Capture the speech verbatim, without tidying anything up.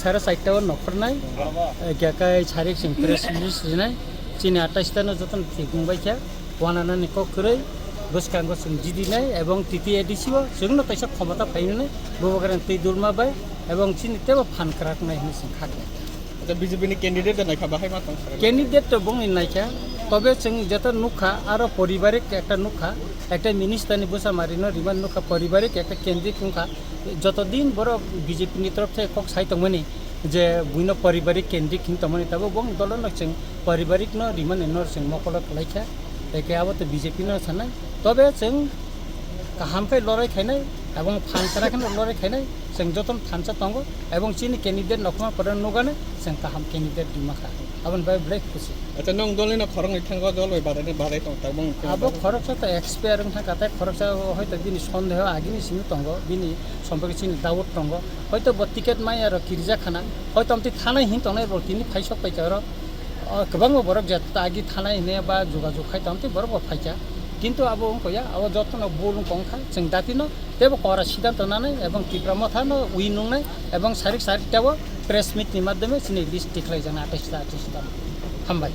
Sare chaita o nokhornai, eh, khe kai sarik sing press release rinai, chini atais ta no joto no thik wng bai kha, wananani kok kwrwi, bwskango chwng jidinai ebong T T A D C o chwngno kaisa khomota phainani, bubagrani twi dulma bai ebong chini teibo phan kwraknai hwnwi chwng kha khe. Acha, B J P ni candidate da naikha bahai ma tong sara? Candidate to bongni naikha, tobe chwng jeto nukha, aro poribarik ekta nukha, ekta minister ni bwsa mari no riman nukha, poribarik ekta candidate wngkha, joto din borok B J P ni torof thai kok sai tongmani, je buino poribarik candidate hin tongmani, tabuk bong dolo no chwng poribarik no rimani no chwng mokolo kwlaikha, eke abo to B J P no sanai. Tobe chwng kaham khe lorai khainai, ebong phan kwrak kheno lorai khainai, chwng jotono thansa tongo, ebong chini candidate nokhorma pore nugani, chwng kaham candidate rima kha. Aboni bai belai khusi. Acha, nwng dolni no khoroknwi thango, dol bai badai, badai tong, tabuk nwng Abo khoroksa to expire wng thangkha, tei khoroksa hoito bini sondeho agini simi tongo, bini sompake chini doubt tongo. Hoito bo ticket maya rok kirjak khana, hoito amtwi thanai hin tongnai rok tini phai sok paikha oro. O, kwbangma borok je ta agi thanai hwnwi ba jogajog khai tong tei borok bo phaikha. Kintu abo wngkha ya, abo jotono bul wngkha wngkha. Chwng datino teibo kora siddhanto nanai ebong Tipra Motha no win wngnai ebong sarik sarik teibo press meet ni madhyome chini list tikhlai jana atais ta atais ta. Hambai.